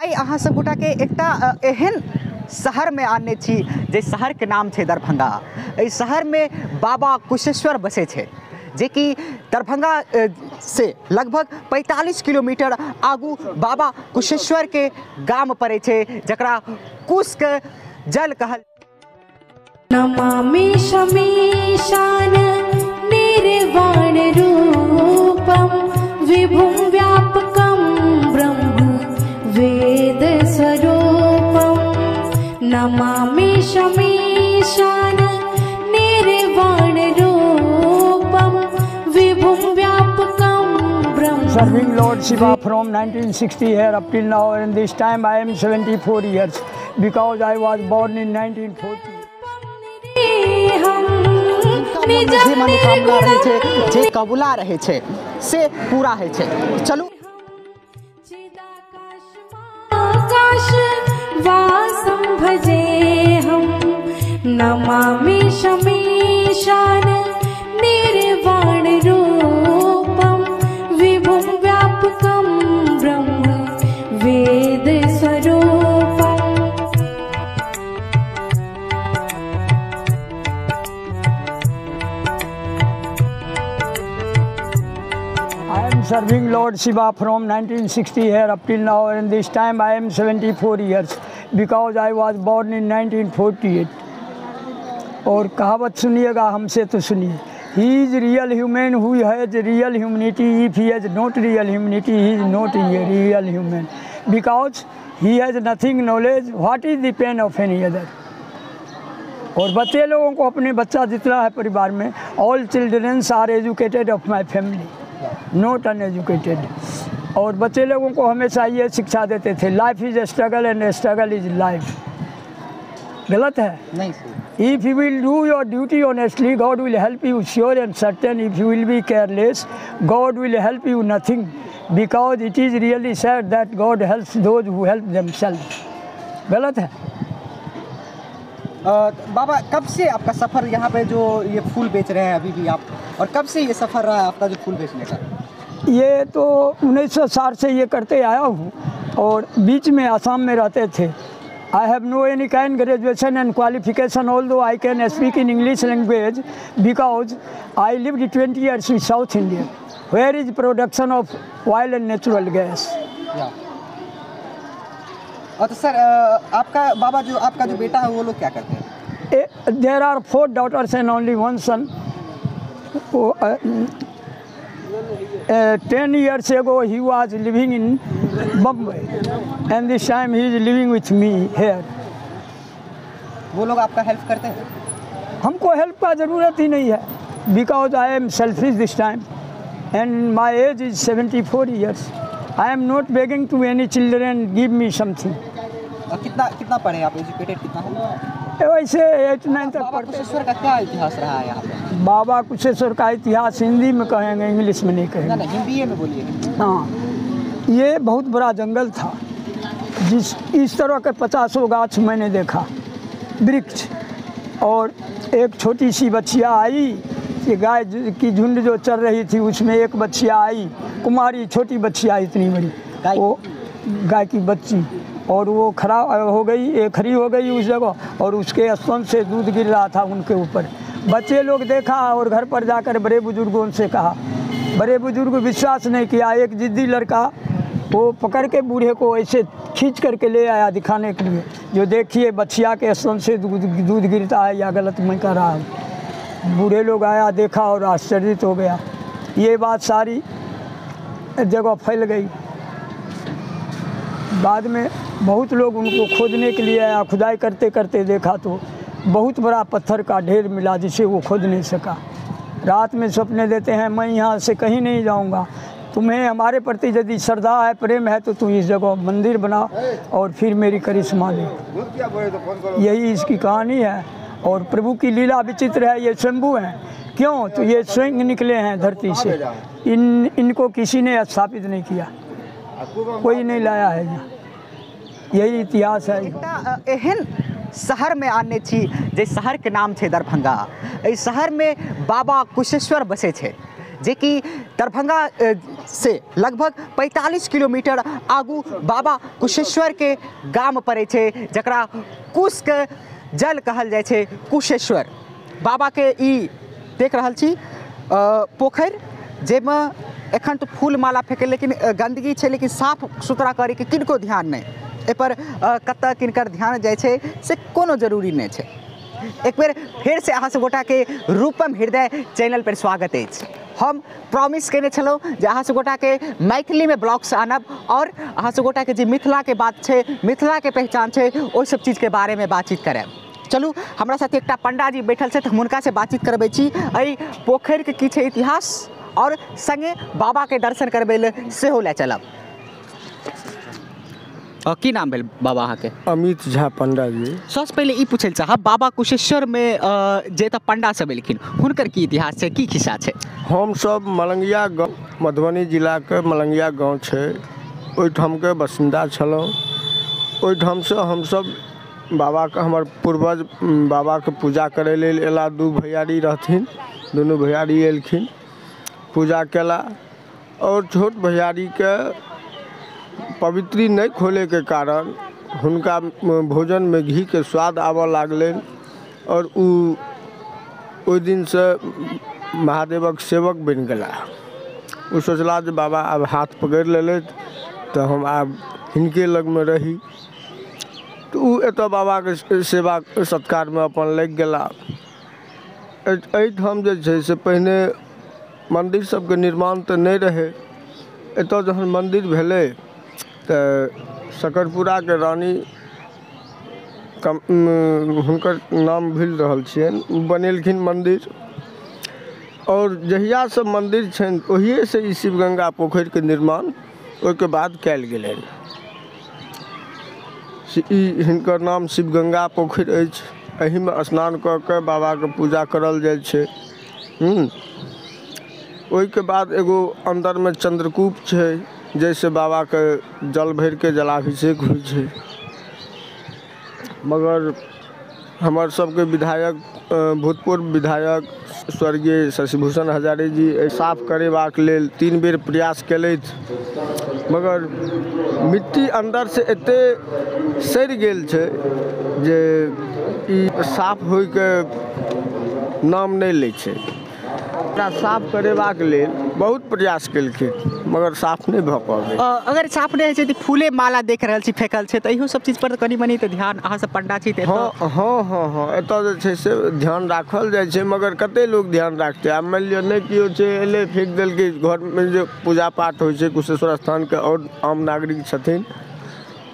आइ अहाँ सब गोटा के एकटा एहन शहर में आनने छी जे शहर के नाम छै दरभंगा। एहि शहर में बाबा कुशेश्वर बसै छै, जे कि दरभंगा से लगभग 45 किलोमीटर आगू बाबा कुशेश्वर के गाम पड़ै छै, जकरा कुश के जल कहल। नमामि शमीशान निर्वाण रूपम विभुं व्यापकं ब्रह्म वेद स्वरूपम। नमामि शमीशान निर्वाण रूपम विभुं व्यापकं ब्रह्म। Serving Lord Shiva from 1960 here up till now, and this time I am 74 years because I was born in 1940. जे मनोकामना रहै छै, जे कबूला रहै छै, से पूरा होइ छै। चलू। वासं भजेऽहं नमामि शमीशान निर्वाण रूपं विभुं व्यापकं ब्रह्म वेद स्वरूपम्। I am serving Lord Shiva from 1960 here up till now, and this time I am 74 years because I was born in 1948. और कहावत सुनिएगा हमसे तो सुनिए, he is real human who has real humanity. If he has not real humanity, he is not a real human because he has nothing knowledge. What is the pain of any other? और बच्चे लोगों को अपने बच्चा जितना है परिवार में, all childrens are educated of my family, not uneducated. और बच्चे लोगों को हमेशा ये शिक्षा देते थे, life is struggle and struggle is life. गलत है? नहीं। If you will do your duty honestly, God will help you sure and certain. If you will be careless, God will help you nothing, because it is really said that God helps those who help themselves. गलत है? बाबा, कब से आपका सफ़र यहाँ पे जो ये फूल बेच रहे हैं अभी भी आप, और कब से ये सफ़र रहा है आपका जो फूल बेचने का? ये तो 1960 से ये करते आया हूँ, और बीच में आसाम में रहते थे। I have no any kind graduation and qualification, although I can speak in English language because I lived 20 years in South India, where is production of oil and natural gas. और तो सर, आपका बाबा जो आपका जो बेटा है वो लोग क्या करते हैं? There are 4 daughters and only 1 son. 10 years ago he was living in Bombay, and this time he is living with me here. वो लोग आपका हेल्प करते हैं? हमको हेल्प का ज़रूरत ही नहीं है, because I am selfish this time and my age is 74 years. I am not begging to any children give me something. कितना कितना पढ़े आप, एजुकेटेड कितना है? वैसे 8 9 तक बाबा पढ़ते। कुशेश्वर का क्या इतिहास रहा है यहाँ पे? बाबा कुशेश्वर का इतिहास हिंदी में कहेंगे, इंग्लिश में नहीं कहेंगे। ना, हिंदी में बोलिए। हाँ, ये बहुत बड़ा जंगल था, जिस इस तरह के 50 गाछ मैंने देखा वृक्ष, और एक छोटी सी बछिया आई, ये गाय की झुंड जो चल रही थी उसमें एक बछिया आई, कुमारी छोटी बछिया इतनी बड़ी, वो गाय की बच्ची, और वो खड़ा हो गई, खड़ी हो गई उस जगह, और उसके स्तन से दूध गिर रहा था उनके ऊपर। बच्चे लोग देखा और घर पर जाकर बड़े बुजुर्गों से कहा, बड़े बुजुर्ग विश्वास नहीं किया। एक जिद्दी लड़का वो पकड़ के बूढ़े को ऐसे खींच करके ले आया दिखाने के लिए, जो देखिए बछिया के स्तन से दूध गिरता है या गलत मैं कर रहा हूँ। बूढ़े लोग आया, देखा और आश्चर्यित हो गया। ये बात सारी जगह फैल गई। बाद में बहुत लोग उनको खोदने के लिए आया, खुदाई करते करते देखा तो बहुत बड़ा पत्थर का ढेर मिला जिसे वो खोद नहीं सका। रात में सपने देते हैं, मैं यहाँ से कहीं नहीं जाऊँगा, तुम्हें हमारे प्रति यदि श्रद्धा है, प्रेम है, तो तुम इस जगह मंदिर बना और फिर मेरी करिश्मा दे। यही इसकी कहानी है। और प्रभु की लीला विचित्र है, ये स्वयंभू हैं। क्यों? तो ये स्वयं निकले हैं धरती से, इनको किसी ने स्थापित नहीं किया, कोई नहीं लाया है यहाँ। यही इतिहास है। एकटा एहन शहर में आनने छी जे शहर के नाम छै दरभंगा। एहि शहर में बाबा कुशेश्वर बसै छै, जेकि दरभंगा से लगभग 45 किलोमीटर आगू बाबा कुशेश्वर के गाम पड़ै छै, जकरा कुश के जल कहल जाइ छै। कुशेश्वर बाबा के ई देख रहल छी पोखरि, जाहिमे एखन तऽ फूल माला फेकै, लेकिन गंदगी छै, लेकिन साफ सुथरा करैके किनको ध्यान नहि। एहिपर कतऽ किनकर ध्यान जाइ छै से कोनो जरूरी नहि छै। एक बेर फेरसँ अहाँ सब गोटाके रूपम हृदय चैनल पर स्वागत अछि। हम प्रॉमिस केने छलहुँ जे अहाँ सब गोटाके मैथिलीमे ब्लॉग्स आनब और अहाँ सब गोटाके जे मिथिलाके बात छै, मिथिलाके पहचान छै, ओहि सब चीजके बारेमे बातचीत करब। चलू, हमरा साथे एकटा पंडाजी बैठल छथि, हम हुनकासँ बातचीत करबै छी एहि पोखरिके की छै इतिहास और संगे बाबाके दर्शन करबै लए सेहो लए चलब। की नाम भेल बाबा अहाँके? अमित झा पंडा जी। सबसँ पहिले ई पूछै लए चाहब, बाबा कुशेश्वरमे जे एतऽ पंडा सब एलखिन हुनकर की इतिहास छै, की खिस्सा छै? हमसब मलंगिया गाँव, मधुबनी जिलाके मलंगिया गाँव छै, ओहिठामके बसिन्दा छलहुँ। ओहिठामसँ हमसब बाबाके, हमर पूर्वज बाबाके पूजा करै लेल एला। दू भैयारी रहथिन, दुनू भैयारी एलखिन, पूजा केला और छोट भैयारीके पवित्री नहि खोलैके कारण हुनका भोजनमे घीके स्वाद आबऽ लागलनि और ओ ओहि दिनसँ महादेवक सेवक बनि गेला। ओ सोचला जे बाबा आब हाथ पकड़ि लेलथि तऽ हम आब हिनके लगमे रही, तऽ ओ एतऽ बाबाके सेवा सत्कारमे अपन लागि गेला। एहिठाम जे छै से पहिने मन्दिर सबके निर्माण तऽ नहि रहै। एतऽ जहन मन्दिर भेलै तऽ सकरपुराके रानी हुनकर नाम भूलि रहल छियनि, ओ बनेलखिन मन्दिर। और जहियासँ मन्दिर छनि ओहिएसँ ई शिवगंगा पोखरिके निर्माण ओहिके बाद कयल गेलनि। ई हिनकर नाम शिवगंगा पोखरि अछि। एहिमे स्नान कऽ के बाबाके पूजा करल जाइ छै। ओहिके बाद एगो अन्दरमे चंद्रकूप छै, जाहिसँ बाबाके जल भरिके जलाभिषेक होइ छै। मगर हमर सबके विधायक, भूतपूर्व विधायक स्वर्गीय शशिभूषण हजारे जी एहि साफ करेबाक लेल 3 बेर प्रयास केलथि, मगर मिट्टी अन्दरसँ एते सड़ि गेल छै जे ई साफ होइके नाम नहि लै छै। एकरा साफ करेबाक लेल बहुत प्रयास केलखिन मगर साफ नहि भऽ पबै। अगर साफ नहि होइ छै तऽ फूले माला देख रहल छी फेकल छै, तऽ इहो सब चीज पर कनि मनि तऽ ध्यान, अहाँ सब पंडा छी तऽ? हँ हँ हँ हँ, एतऽ जे छै से ध्यान राखल जाइ छै, मगर कते लोक ध्यान राखतै? आब मानि लिअ नहि केओ छै, एलै फेक देलकै। घरमे जे पूजा पाठ होइ छै कुशेश्वर स्थानके और आम नागरिक छथिन,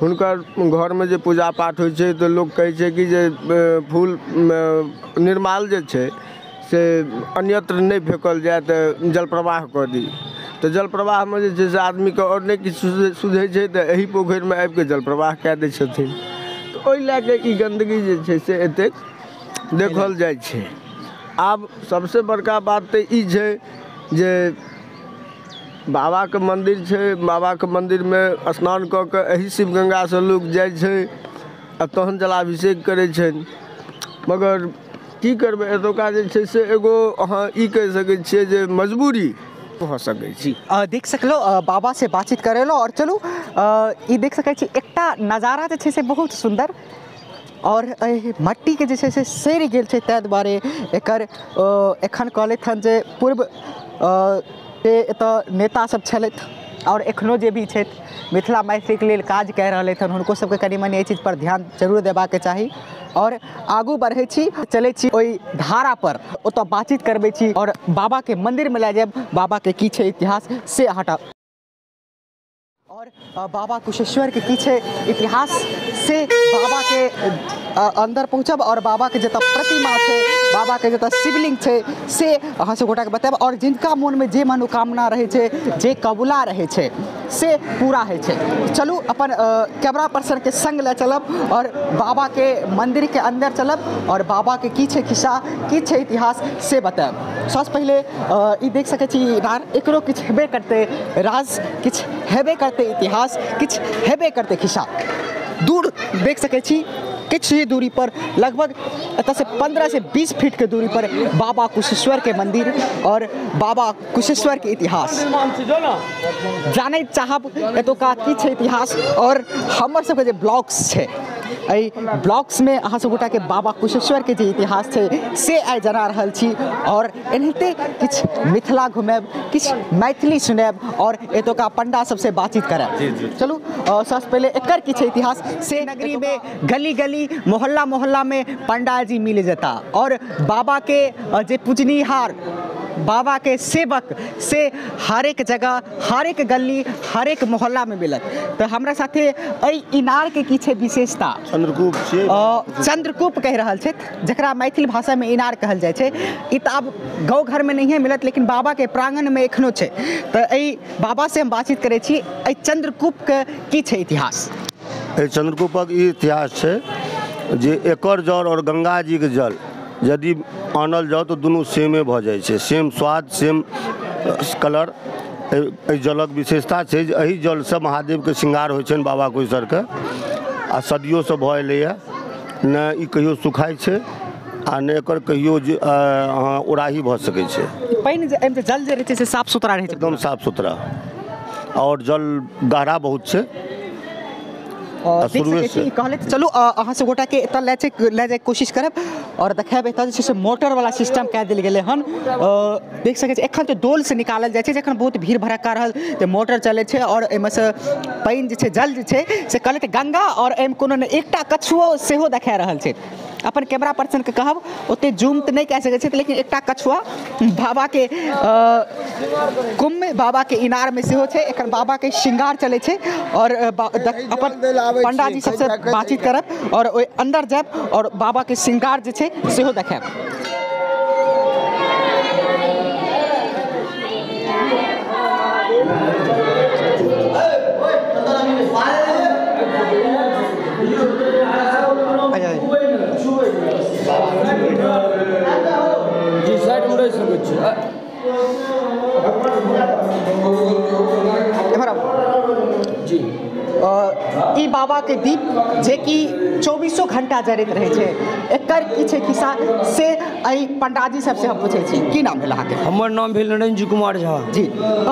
हुनकर घरमे जे पूजा पाठ होइ छै तऽ लोक कहै छै कि जे फूल निर्माल जे छै से अन्यत्र नहि फेकल जाय तऽ जल प्रवाह कऽ दी। तऽ जल प्रवाहमे जे छै से आदमीके आओर नहि किछु सुझै छै तऽ एहि पोखरिमे आबिके जल प्रवाह कए दै छथिन। तऽ ओहि लए कऽ ई गन्दगी जे छै से एतेक देखल जाइ छै। आब सबसँ बड़का बात तऽ ई छै जे बाबाके मन्दिर छै, बाबाके मन्दिरमे स्नान कऽ के एहि शिवगंगासँ लोक जाइ छै आ तहन जलाभिषेक करै छनि। मगर की करबै, एतुका जे छै से एगो अहाँ ई कहि सकै छियै जे मजबूरी भऽ सकै छी। देख सकलहुँ, बाबा से बातचीत करेलहुँ और चलू ई देख सकै छी एकटा नजारा जे छै से बहुत सुन्दर और एहि मट्टीके जे छै से सड़ि गेल छै, ताहि दुआरे एकर एखन कहलथि हन जे पूर्व एतऽ नेता सब छलथि और एखनो जे भी छथि मिथिला मैथिलीके लेल काज कए रहल हन, हुनको सबके कनि मनि एहि चीज पर ध्यान जरूर देबाक चाही। और आगू बढ़ै छी, चलै छी ओहि धारा पर, ओतऽ बातचीत करबै छी और बाबाके मन्दिरमे लए जायब, बाबाके की छै इतिहास से अहाँ और बाबा कुशेश्वरके की छै इतिहास से बाबाके अंदर पहुँचब और बाबाके जतऽ प्रतिमा छै, बाबाके जतऽ शिवलिंग छै से अहाँ सब गोटाके बतायब। और जिनका मोनमे जे मनोकामना रहै छै, जे कबुला रहै छै से पूरा होइ छै। चलू अपन कैमरा पर्सनके संग लए चलब और बाबाके मन्दिरके अंदर चलब और बाबाके की छै खिस्सा, की छै इतिहास से बतायब। सबसँ पहिले ई देख सकै छी इनार, एकरो किछु हेबे करतै राज, किछु हेबे करतै इतिहास, किछु हेबे करतै खिस्सा। दूर देख सकै छी किछु ही दूरी पर, लगभग एतऽसँ 15 से 20 फीट के दूरी पर बाबा कुशेश्वर के मंदिर और बाबा कुशेश्वर के इतिहास जानै चाहब एतुका की छै इतिहास। और हमर सबके जे ब्लॉग्स छै, एहि ब्लॉग्समे अहाँ सब गोटाके बाबा कुशेश्वरके जे इतिहास छै से आइ जना रहल छी। और एनाहिते किछु मिथिला घुमायब, किछु मैथिली सुनायब और एतुका पंडा सबसे बातचीत करब। चलू सबसँ पहिले एकर की छै इतिहास से नगरी में गली गली मोहल्ला मोहल्ला में पंडा जी मिल जेता और बाबा के जे पूजनीहार, बाबा के सेवक से हरेक जगह, हरेक गली, हरेक मोहल्ला में मिलत। तो हमरा साथे एहि इनार के की छै विशेषता? चंद्रकूप छै। चंद्रकूप कहि रहल छथि, जकरा मैथिल भाषा में इनार कहल जाइ छै। ई तऽ आब गाँव घर में नहिए मिलत, लेकिन बाबा के प्रांगण में एखनो छै। तऽ एहि बाबा से हम बातचीत करै छी, एहि चंद्रकूप के की छै इतिहास? एहि चंद्रकूपक ई इतिहास छै जे एकर जल और गंगा जी के जल यदि आनल जाओ तो दुनू सेमे भऽ जाइ छै, सेम स्वाद, सेम कलर। एहि जलक विशेषता छै जे एहि जलसँ महादेवके श्रृंगार होइ छनि बाबा कुशेश्वरके, आ सदियोसँ भऽ एलैए। ने ई कहियो सुखाइ छै आ ने एकर कहियो जे अहाँ उड़ाही भऽ सकै छै। पानि जे एहिमे जल जे रहै छै से साफ सुथरा रहै छै, एकदम साफ सुथरा, और जल गहरा बहुत छै। कहले चलू अहाँ सब गोटाके एतऽ लए जाइके कोशिश करब और देखायब। एतऽ जे छै से मोटर वाला सिस्टम कए देल गेलै हन, देख सकै छी। एखन तऽ डोलसँ निकालल जाइ छै, जखन बहुत भीड़ भड़क्का रहल तऽ मोटर चलै छै और एहिमे से पानि जे छै, जल जे छै से कहले तऽ गंगा, और एहिमे कोनो नहि एकटा कछुओ सेहो देखा रहल छै। अपन कैमरा पर्सनके कहब ओतेक जूम तऽ नहि कए सकै छै, लेकिन एकटा कछुआ बाबाके कुम्भ, बाबाके इनारमे सेहो छै। एखन बाबाके श्रृंगार चलै छै और अपन पंडाजी सबसे बातचीत करब और ओहि अंदर जायब और बाबाके श्रृंगार जे छै सेहो देखायब। ई बाबा के दीप जे कि 24 घंटा जरैत रहै छै, एकर की छै खिस्सा से एहि पंडाजी सबसे हम पूछै छी। की नाम भेल अहाँके? हमर नाम भेल नरेंद्र कुमार झा जी।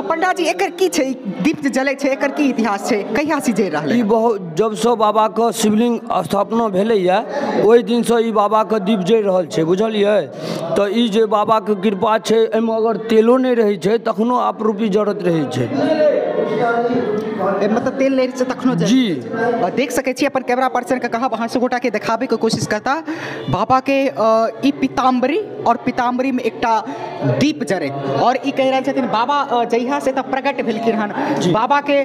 पंडाजी, एकर की छै दीप जे जलै छै, एकर की इतिहास छै, कहिया से जरि रहलै? ई बहुत जबसँ बाबाके शिवलिंग स्थापना भेलैए ओहि दिनसँ ई बाबाके दीप जरि रहल छै, बुझलियै? तऽ ई जे बाबाके कृपा छै, एहिमे अगर तेलो नहि रहै छै तखनो आपरूपी जरत रहै छै। मतलब तेल नहि रहै छै तखनो जी। देख सकै छी अपन कैमरा पर्सन के कहब अहाँ सब गोटाके देखाबैके कोशिश करता बाबा के ई पीताम्बरी, और पीताम्बरी में एकटा दीप जरैत, और ई कहि रहल छथिन बाबा जहिया से एतऽ प्रकट भेलखिन हन, बाबा के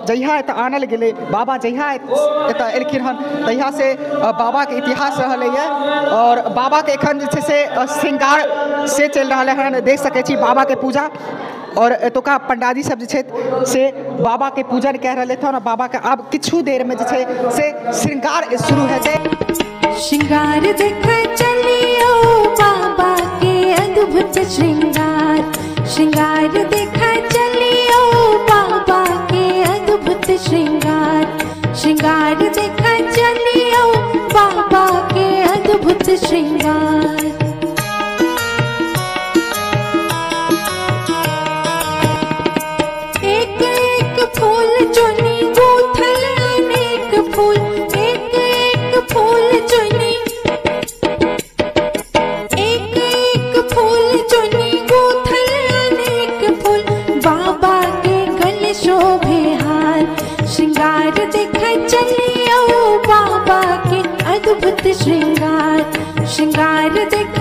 जहिया एतऽ आनल गेलै, बाबा जहिया एतऽ एलखिन हन तहिया से बाबा के इतिहास रहलैए। और बाबा के एखन जे छै से श्रृंगार से चलि रहल हन, देख सकै छी बाबा के पूजा। और एतुका पंडाजी सब जे छै से बाबा के पूजन कए रहल हन और बाबा के आब किछु देर में जे छै से श्रृंगार शुरू हेतै। श्रृंगार देख चलियो बाबा के अद्भुत श्रृंगार, श्रृंगार देख चलियो बाबा के अद्भुत श्रृंगार, श्रृंगार देख चलियो बाबा के अद्भुत श्रृंगार। एक एक फूल चुनी गूंथल अनेक फूल, एक एक फूल चुनी, एक एक फूल चुनी गूंथल अनेक फूल, बाबा के गले शोभे हार, श्रृंगार देख चलियो बाबा के अद्भुत श्रृंगार, श्रृंगार देख